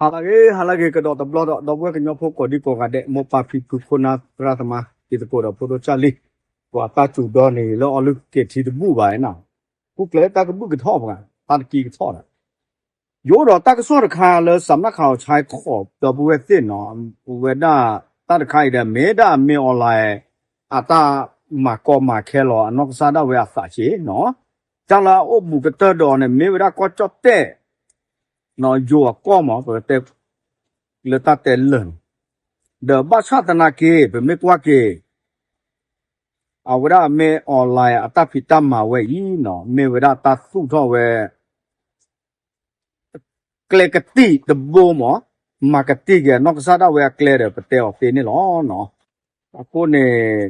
ဟါလၢအဂ့ၤ ဟါလၢအဂ့ၤ ကဒီးတဘျီဒီး ဒီပုၢ်ဝဲၢ်ကညီဖိကိးဒံကိးဂၤဒဲး မိၢ်ပၢ်ဖံဖု ခိၣ်နၢ်သရၣ်သမါ တံၤသကိးဒီးဖိဒိၣ်ကၢ်လံ, ပှၤတၢ်စူၤဒီန့ၣ် လၢအီလုၢ်က့ၤထံတဘူၣ်ဘၣ်နီၤ, ဃူကျဲတၢ်ကဘူၣ်ကထီၣ်ပှၤ တၢ်တကံကထီၣ်ဒီး ယအိၣ်ဒီးတၢ်ကစီၣ်တခါလၢ စးနၣ်ခးအီၤဆါခီး ဒီပုၢ်ဝဲၢ်သ့ၣ်နီၤ, ဝဲဒၣ်တၢ်တခါအံၤဒီး မ့ၢ်ဒၣ်မ့ၢ်အီၤလဲၣ် အတၢ်မၤကီမၤခဲလီၤ အနီၢ်ကစၢ်ဒၣ်ဝဲအသးက့နီၤ, တၢ်လၢအအိၣ်ဘူးကတၢၢ်ဒီးန့ၣ် မ့ၢ်ဝဲဒၣ်ကီၢ်ကၠီၣ်တဲၣ် ယိၤအကီၢ်မး ပကတဲ လၢတၢ်တဲလၢာ်န့ၣ်, ဒီးဘၣ်ဆၣ်သနာ်က့ ပမ့ၢ်ကွၢ်က့ၤ အဝဲဒၣ်မ့ၢ်အီၤလဲၣ် အတၢ်ဖံးတၢ်မၤဝဲအံၤနီၤ မ့ၢ်ဝဲဒၣ်တၢ်သူၣ်ထီၣ်ဝဲ ကျဲကတံာ်တဘိမး, မၤကတံာ်က့ၤအနီၢ်ကစၢ်ဒၣ်ဝဲအကျဲဒီး ပတဲအီၤသ့န့ၣ်လီၤ. အဃိန့ၣ်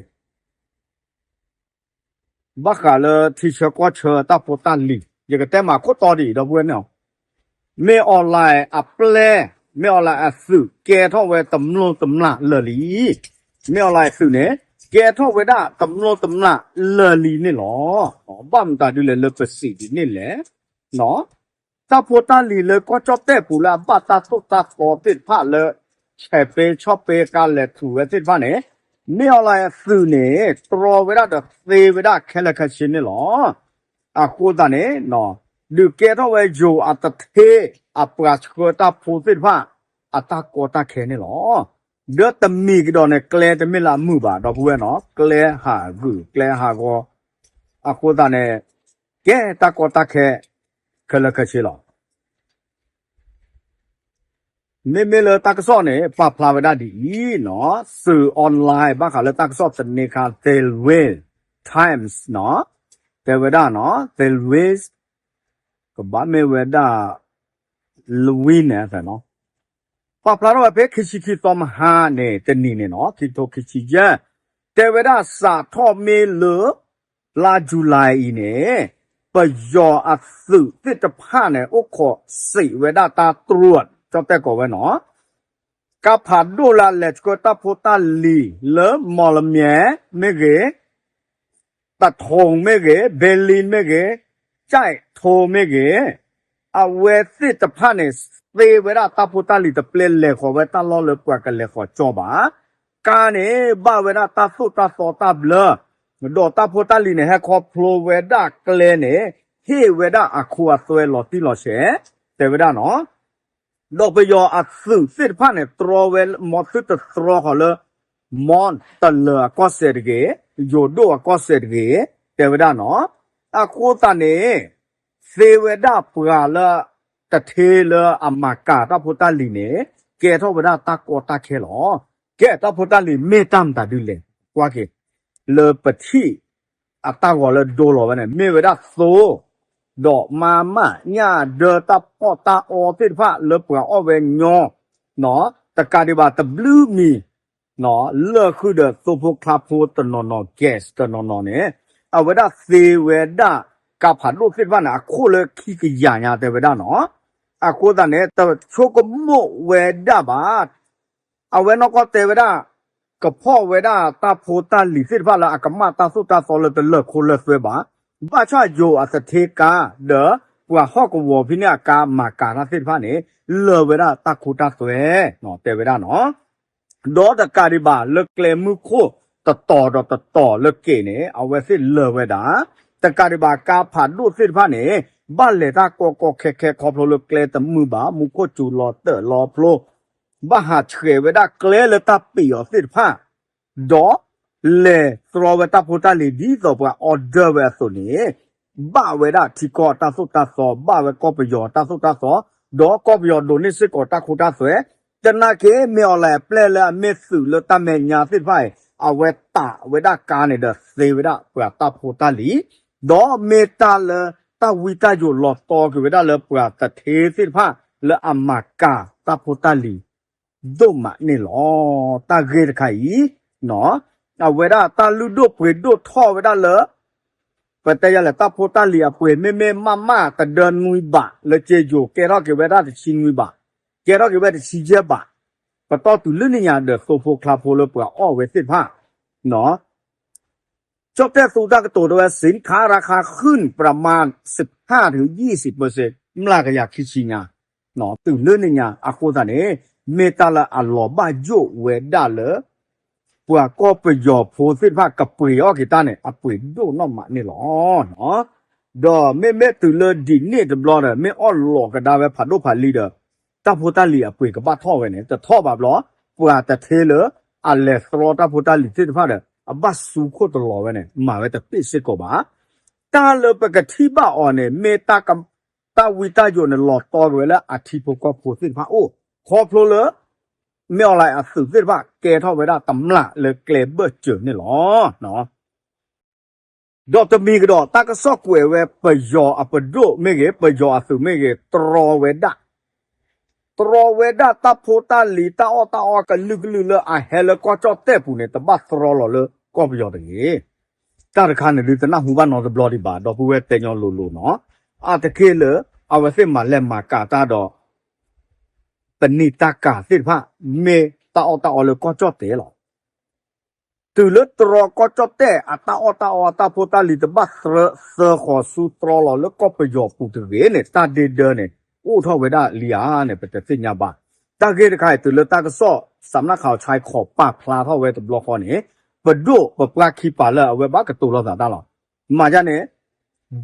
ဘၣ်ဃးလၢထံဆၢကီၢ်ဆၢတၢ်ဖိတၢ်လံၤ ယကတဲမၤခိၣ်တီဒ်အံၤ ဒီပုၢ်ဝဲၢ်န့ၣ်, မ့ၢ်အီၤလဲၣ်အပျဲၢ် မ့ၢ်အီၤလဲၣ်အသုးကဲထီၣ်ဝဲတမျိၢ်တမျာ်လၢာ်လံ, မ့ၢ်အီၤလဲၣ်အသုးန့ၣ် ကဲထီၣ်ဝဲဒၣ်တမျိၢ်တမျာ်လၢာ်လံန့ၣ်လီၤ. ဘၣ်မတၤဒ်လဲၣ်လၢပစံးဒ်န့ၣ်လဲၣ် တၢ်ဖိတၢ်လံၤလၢကီၢ်ကၠီၣ်တဲၣ်ပူၤလၢအဘၣ်တၢ်သိၣ်တၢ်သီသ့ၣ်တဖၣ်လၢ ဆဲးပ့ဆီၣ်ပ့ကါလဲၤထူၣ်ဝဲသ့ၣ်တဖၣ်န့ၣ်, မ့ၢ်အီၤလဲၣ်အသုးန့ၣ် တြီဝဲဒၣ်ဒီးသ့ဝဲဒၣ်ခဲလၢာ်ခဲဆ့န့ၣ်လီၤ. အဃိသတးန့ၣ် ဒုးကဲထီၣ်ဝဲယိၤအတထ့ အပှၤဆှၢတၢ်ဖိသ့ၣ်တဖၣ် အတၢ်ကီတၢ်ခဲန့ၣ်လီၤ. ဒီးတမံၤကဒီးန့ၣ် ကျဲတမ့ၢ်လၢအမုာ်ဘၣ် ဒီပုၢ်ဝဲၢ်နီၤ, ကျဲဟးဂုာ် ကျဲဟးဂီၤ, အဃိသတးန့ၣ် ကဲတၢ်ကီတၢ်ခဲ ခဲလၢာ်ခဲဆ့လီၤ. မ့မ့ၢ်လၢတၢ်ကစီၣ်န့ၣ် ပာ်ဖျါဝဲဒၣ်ဒ်အံၤနီၤ, သုး online ဘၣ်ဃးလၢတၢ်ကစီၣ်သန့ခါ Thelway Times နီၤ, တဲဝဲဒၣ်နီၤ Thelway ကဘၣ်မ့ၢ်ဝဲဒၣ် Lewin န့ၣ် ပာ်ဖျါထီၣ်ဝဲဖဲခံဆံခံသီမဟါန့ၣ် တနံၤန့ၣ်နီၤ ခံကထိခံဆံယဲၢ်, တဲဝဲဒၣ်စးထီၣ်မ့ၢ်လၢ လါ July အံၤန့ၣ် ပယီၤအသုးသ့ၣ်တဖၣ်န့ၣ် အိၣ်ခိးစံးဝဲဒၣ်တၢ်တြူး ကၠီၣ်တဲၣ်ကိးဝဲနီၤ ကါဖးဒိၣ်လၢအလဲၤဆှၢတၢ်ဖိတၢ်လံၤလၢ မော်လမြိုင် မ့ၢ်ဂ့ၤ, သထုံ မ့ၢ်ဂ့ၤ, ဘီလီ မ့ၢ်ဂ့ၤ, ကျိုက်ထို မ့ၢ်ဂ့ၤ, အဝဲသ့ၣ်တဖၣ်န့ၣ် သ့ဝဲဒၣ်တၢ်ဖိတၢ်လံၤတပျဲ လဲၤဃီၤဝဲတၢ်လီၢ်လၢပှၤကလဲၤဃီၤကၠီဘၣ်. ကါန့ၣ် ဘၣ်ဝဲဒၣ်တၢ်သိၣ်တၢ်သီတၢ်ဘျၢ, ဒီးတၢ်ဖိတၢ်လံၤန့ၣ် ဟဲခီဖျိဝဲဒၣ်ကျဲန့ၣ် ဟ့ၣ်ဝဲဒၣ်အခိအသွဲလီၤတံၢ်လီၤဆဲး တဲဝဲဒၣ်နီၤ. ဒီးပယီၤအသုးသ့ၣ်တဖၣ်န့ၣ် တြီဝဲ မီၤသုတတြီဃီၤလၢ မီၤတလၢၤအကီၢ်စဲၣ်တဂ့ၤ, ယိၤဒိၣ်အကီၢ်စဲၣ်တဂ့ၤ တဲဝဲဒၣ်နီၤ. အဃိသတးန့ၣ် သ့ဝဲဒၣ်ပှၤလၢ တထ့လၢအမၤကၤတၢ်ဖိတၢ်လံၤန့ၣ် ကဲထီၣ်ဝဲဒၣ်တၢ်ကီတၢ်ခဲလီၤ. ကဲတၢ်ဖိတၢ်လံၤမ့ၢ်တၢ်မတၤဒ်လဲၣ် ကွၢ်က့ၤ လၢပထံၣ် အတၢ်ဂီၤလၢဒိလီၤဝဲန့ၣ် မ့ၢ်ဝဲဒၣ်သိ, ဒီးမါမၢ်ညၣ်ဒၢတၢ်ဖီၣ်တၢ်အီသ့ၣ်တဖၣ်လၢပှၤအီၣ်ဝဲညီ, တကးဒံးဘၣ်တဘျုးမံၤ, လၢာ်ဃုာ်ဒီးသိဖိချါဖိတနီၤနီၤ gas တနီၤနီၤန့ၣ် အဝဲဒၣ်သ့ဝဲဒၣ် ကါဖးဒိၣ်သ့ၣ်တဖၣ်န့ၣ် အခိၣ်လၢခံကယၤညါတဲဝဲဒၣ်နီၤ. အဃိသတးန့ၣ် တဆိကမိၣ်ဝဲဒၣ်ဘၣ် အဝဲနီၢ်ကီၢ်တဲဝဲဒၣ် ကဖီၣ်ဝဲဒၣ်တၢ်ဖိတၢ်လံၤသ့ၣ်တဖၣ်လၢအကမၣ်တၢ်သိၣ်တၢ်သီလၢတလၢာ်ခိလၢာ်သွဲဘၣ်. ဘၣ်ဆၣ်ယိၤအတထ့ကါ ဒီးပှၤဟီၣ်ကဝီၤဖဲန့ၣ်အကါမၤကၤတၢ်သ့ၣ်တဖၣ်န့ၣ် လၢာ်ဝဲဒၣ်တၢ်ခိတၢ်သွဲ တဲဝဲဒၣ်နီၤ. ဒီးတကးဒံးဘၣ်လၢကျဲမုၢ်ခိၣ်တတီၤဒီးတတီၤလၢက့ၤန့ၣ် အဝဲသ့ၣ်လၢာ်ဝဲဒၣ်. တကးဒံးဘၣ်ကါဖးဒိၣ်သ့ၣ်တဖၣ်န့ၣ် ဘၣ်လဲၤတၢ်ကီကီခဲခဲခီဖျိလၢကျဲတမုာ်ဘၣ် မူခိၣ်စူၤလီၤတၢာ်လီၤဖျိ ဘၣ်ဟးဆှဲးဝဲဒၣ်ကျဲလၢတၢ်ပံာ်အီၤသ့ၣ်တဖၣ် ဒီးလဲၤတြီဝဲတၢ်ဖိတၢ်လံၤဒ်သိးပှၤ order ဝဲအသိးန့ၣ် ဘၣ်ဝဲဒၣ်ထံကီၢ်အတၢ်သိၣ်တၢ်သီ ဘၣ်ဝဲကီၢ်ပယီၤအတၢ်သိၣ်တၢ်သီ ဒီးကီၢ်ပယီၤဒိးန့ၢ်စ့ၢ်ကီးတၢ်ခိတၢ်သွဲ သနာ်က့ မ့ၢ်အီၤလဲၣ်အပျဲၢ်လၢအမ့ၢ်သုးလၢတၢ်မဲာ်ညါသ့ၣ်တဖၣ်အံၤ အဝဲတးဝဲဒၣ်ကါန့ၣ်ဒီးသ့ဝဲဒၣ်ပှၤတၢ်ဖိတၢ်လံၤ ဒီးမ့ၢ်တၢ်လၢတၢ်ဝံတၢ်ယိးလီၤတီက့ၤဝဲဒၣ်လၢပှၤတထ့သ့ၣ်တဖၣ် လၢအမၤကၤတၢ်ဖိတၢ်လံၤ ဒိၣ်မးန့ၣ်လီၤ. တၢ်ဂ့ၢ်တခါအံၤ အဝဲဒၣ်တၢ်လုၢ်ဒိၣ်ပှ့ၤဒိၣ်ထီၣ်ဝဲဒၣ်လၢ ပတဲယၤလဲၣ်တၢ်ဖိတၢ်လံၤအပှ့ၤ မ့မ့ၢ်မးမးတဒၢနွံဘး လၢကၠ့ယိၤ ကဲထီၣ်က့ၤဝဲဒၣ်တဆံနွံဘး ကဲထီၣ်က့ၤဝဲတဆံယဲၢ်ဘး ပတီၢ်တုၤလၢနံၣ်ညါဒီးသိဖိချါဖိလၢပှၤအီၣ်ဝဲသ့ၣ်တဖၣ် ကၠီၣ်တဲၣ်သူတၢ်ကတိၤတဲဝဲ สินค้าราคาขึ้นประมาณ สิบห้าถึงยี่สิบเปอร์เซ็นต์ မျးကယၤခံဆံညါ တုၤလၢန့ၣ်ညါအဃိသတးန့ၣ် မ့ၢ်တၢ်လၢအလီၤဘၣ်ယိၣ်ဝဲဒၣ်လၢ ပှၤကီၢ်ပယီၤဖိသ့ၣ်တဖၣ်ကပှ့ၤအီၣ်က့ၤတၢ်န့ၣ် အပှ့ၤဒိၣ်နီၢ်မးန့ၣ်လီၤ. ဒီးမ့မ့ၢ်တုၤလၢဒ်န့ၣ်တဘျီဒီး မ့ၢ်အီၣ်လီၤကဒါဝဲဖးဒိၣ်ဖးလံၤဒီး တၢ်ဖိတၢ်လံၤအပှ့ၤကဘၣ်ထီၣ်ဝဲန့ၣ် တထီၣ်ဘၣ်ဘျီ ပှၤတထ့လၢအလဲၤသြီတၢ်ဖိတၢ်လံၤသ့ၣ်တဖၣ်ဒီး အဘၣ်စူခိၣ်တလီၤဝဲန့ၣ် မၤဝဲတပ့ၢ်စ့ၢ်ကီးဘၣ်. တၢ်လၢပကထံၣ်ဘၣ်အီၤန့ၣ် မ့ၢ်တၢ်ဝံတၢ်ယိးန့ၣ် လီၤတီက့ၤဝဲလၢအထံဖိကီၢ်ဖိသ့ၣ်တဖၣ်အိၣ် ခီဖျိလၢ မ့ၢ်အီၤလၢအသုးသ့ၣ်တဖၣ်ကဲထီၣ်ဝဲဒၣ်တမျၢ်လၢကျဲဘၢၣ်စၢၤန့ၣ်လီၤ. ဒီးတမံၤကဒီး တၢ်ကစီၣ်ကွဲးဝဲပယီၤအပဒိၣ်မ့ၢ်ဂ့ၤ ပယီၤအသုးမ့ၢ်ဂ့ၤ တြီဝဲဒၣ် တြီဝဲဒၣ်တၢ်ဖိတၢ်လံၤတၢ်အီၣ်တၢ်အီကလုာ်ကလုာ်လၢအဟဲလၢကီၢ်ကၠီၣ်တဲၣ်ပူၤန့ၣ် တဘၣ်တြီလီၤလၢကီၢ်ပယီၤတဂ့ၤ. တၢ်တခါန့ၣ်ဒုးတနၢ်ဟူဘၣ်နီတဘျီဒံးဘၣ် ဒီပုၢ်ဝဲၢ်တဲညီလိၤလိၤနီၤ. အါတက့ၢ်လၢ အဝဲသ့ၣ်မၤလဲၢ်မၤကၤတၢ်ဒီး ပနံာ်တၢ်ကၤသ့ၣ်တဖၣ် မ့ၢ်တၢ်အီၣ်တၢ်အီလၢကီၢ်ကၠီၣ်တဲၣ်လီၤ. တုၤလၢတြီကီၢ်ကၠီၣ်တဲၣ် အတၢ်အီၣ်တၢ်အီအတၢ်ဖိတၢ်လံၤတဘၣ်သၢဃီၤဆူတြီလီၤလၢကီၢ်ပယီၤပူၤတဂ့ၤန့ၣ် တၢ်ဒ့ဒၢန့ၣ် အိၣ်ထီၣ်ဝဲဒၣ်လံဧါန့ၣ် ပတသ့ၣ်ညါဘၣ်. တၢ်ဂ့ၢ်တခါအံၤ တုၤလၢတၢ်ကစီၣ် စးမနၣ်ခးအီၤဆါ ခီၣ်ပာ်ဖျါထီၣ်ဝဲတဘျီဃီန့ၣ် ပဒိၣ်ပပှၢ်ခံပာ်လၢအဝဲဘၣ်ကတိၤလိာ်သးတၢ်လီၤ. မၤဒ်န့ၣ်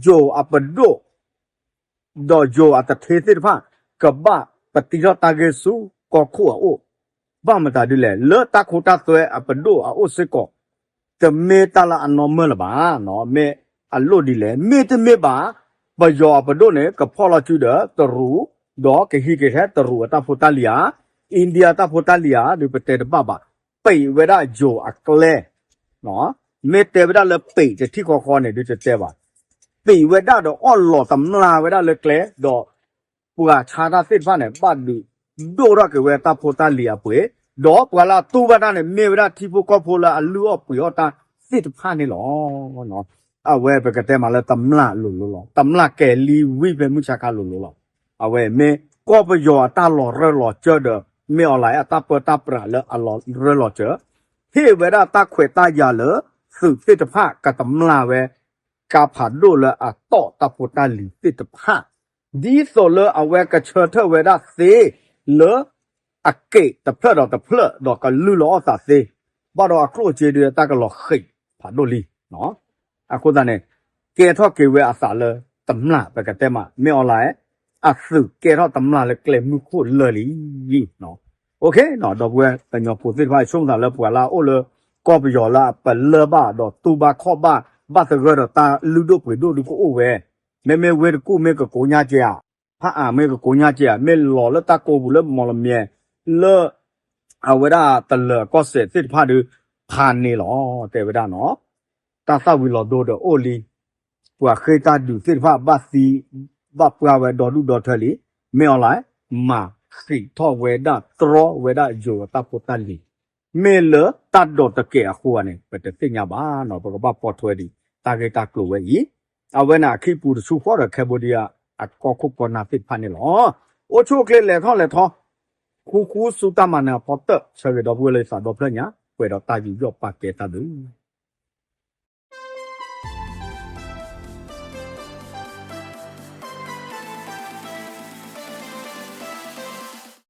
ယိၤအပဒိၣ် ဒီးယိၤအတထ့သ့ၣ်တဖၣ် ကဘၣ်ပတံထီၣ်တၢ်ဂ့ၢ်ဆူကီၢ်ခိၣ်အအိၣ်, ဘၣ်မတၤဒ်လဲၣ် လၢတၢ်ခိတၢ်သွဲအပဒိၣ်အအိၣ်စ့ၢ်ကီး, တမ့ၢ်တၢ်လၢအနီၢ်မၢၢ်လၢၤဘၣ်, မ့ၢ်အလိၣ်ဒ်လဲၣ်, မ့တမ့ၢ်ဘၣ် ပယီၤအပဒိၣ်န့ၣ် ကဖီၣ်လီၤစုဒီးတရူး, ဒီးကဟံးက့ၤထဲတရူးအတၢ်ဖိတၢ်လံၤဧါ, အ့ဒံယါတၢ်ဖိတၢ်လံၤဧါ ဒုးပတဲတဘၣ်ဘၣ်, ပံးဝဲဒၣ်ယိၤအကျဲ မ့ၢ်တဲဝဲဒၣ်လၢပံးတထံၣ်ဃီဃီန့ၣ် ဒုးတတဲဘၣ်, ပံးဝဲဒၣ်ဒီးအီၣ်လီၤတမျၢ်ဝဲဒၣ်လၢကျဲ, ဒီးပှၤဆါတၢ်သ့ၣ်တဖၣ်န့ၣ် ဘၣ်ဒုးဒိၣ်ထီၣ်က့ၤဝဲတၢ်ဖိတၢ်လံၤအပှ့ၤ, ဒီးပှၤလၢအတူၢ်ဘၣ်တၢ်န့ၣ် မ့ၢ်ဝဲဒၣ်ထံဖိကီၢ်ဖိလၢအလုၢ်အီၣ်ပှ့ၤအီၣ်တၢ်သ့ၣ်တဖၣ်န့ၣ်လီၤ. အဝဲပကတဲမးလၢတမျၢ်လိၤလိၤလီၤ, တမျၢ်ကဲၤလံဝံဖဲမုၢ်ဆါခါလိၤလိၤလီၤ. အဝဲမ့ၢ်ကီၢ်ပယီၤအတၢ်လီၤရၢၢ်လီၤစၢၤဒီး မ့ၢ်အီၤလၢအတၢ်ပၢတၢ်ပြးလၢအလီၤရၢၢ်လီၤစၢၤ, ဟ့ၣ်ဝဲဒၣ်တၢ်ခွဲးတၢ်ယာ်လၢသုးသ့ၣ်တဖၣ်ကတမျၢ်ဝဲ ကါဖးဒိၣ်လၢအတီၢ်တၢ်ဖိတၢ်လံၤသ့ၣ်တဖၣ်, ဒ်သိးလၢအဝဲကဆၢထၢၣ်ဝဲဒၣ်သ့လၢ အက့ၤတဖျၢၣ်ဒီးတဖျၢၣ်ဒီးကလုၢ်လီၤအီၣ်သးသ့, ဘၣ်ဒီးအကျိၣ်အစ့ဒုးတၢ်ကလီၤဃံးဖးဒိၣ်လံ. အဃိသတးန့ၣ် ကဲထီၣ်က့ၤဝဲအသးလၢတမျၢ် ပကတဲမး မ့ၢ်အီၤလၢ အသုးကဲထီၣ်တမျၢ်လၢကျဲမုၢ်ခိၣ်လၢာ်လံ. ဒီပုၢ်ဝဲၢ်ကညီဖိသ့ၣ်တဖၣ် ဆိကမိၣ်သးလၢပှၤလၢအအိၣ်လၢကီၢ်ပယီၤလၢအပလၢၢ်ဘၣ်ဒီးတူၢ်ဘၣ်ခီၣ်ဘၣ် ဘၣ်သဂၢၢ်ဒီးတၢ်လုၢ်ဒိၣ်ပှ့ၤဒိၣ်ဒုကအိၣ်ဝဲ, မ့မ့ၢ်ဝ့ၢ်တကူၣ်မ့ၢ်ကကိညါကဲဧါ, ဖးအါမ့ၢ်ကကိညါကဲဧါ, မ့ၢ်လီၤလၢတၢ်ကိးပူၤလၢမီၢ်လမၠဲၤ လၢ အဝဲဒၣ်တလၢၤကီၢ်စဲၣ်သ့ၣ်တဖၣ်ဒုး ဖးန့ၢ်လီၤ တဲဝဲဒၣ်နီၤ. တၢ်သၣ်ဝံၤလီၤဒိဒီးအိၣ်လံ, ပှၤဃ့ၢ်တၢ်ဒုးသ့ၣ်တဖၣ်ဘၣ်သံ ဘၣ်ပှၢ်ဝဲဒီဒူၣ်ဒီထၢလံ, မ့ၢ်အီၤလၢ မၤဃံးထီၣ်ဝဲဒၣ်တြီဝဲဒၣ်ယိၤအတၢ်ဖိတၢ်လံၤ, မ့ၢ်လၢတၢ်ဒိးတကဲးအဃိဧါန့ၣ် ပတသ့ၣ်ညါဘၣ်နီၤ, ပကဘၣ်ပိာ်ထွဲဒံး တၢ်ဂ့ၢ်တၢ်ကျိၤဝဲအံၤ, အဝဲန့ၣ်အခံပူၤတဆူဃီဒီး Cambodia အကီၢ်ခိၣ်ကီၢ်နၢ်သ့ၣ်တဖၣ်န့ၣ်လီၤ. အိၣ်ဆူၣ်အိၣ်ချ့လဲၤထီၣ်လဲၤထီ, ဃူဃူဆူတၢ်မၤနၢၤအဖီတၢၣ် ဆၢဂ့ၤဒီပုၢ်ဝဲၢ်လၢယသးဒီဖျၢၣ်ညါ ပှဲၤဒီးတၢ်ယူးယီၣ်ပာ်ကဲတၢ်ဘျုး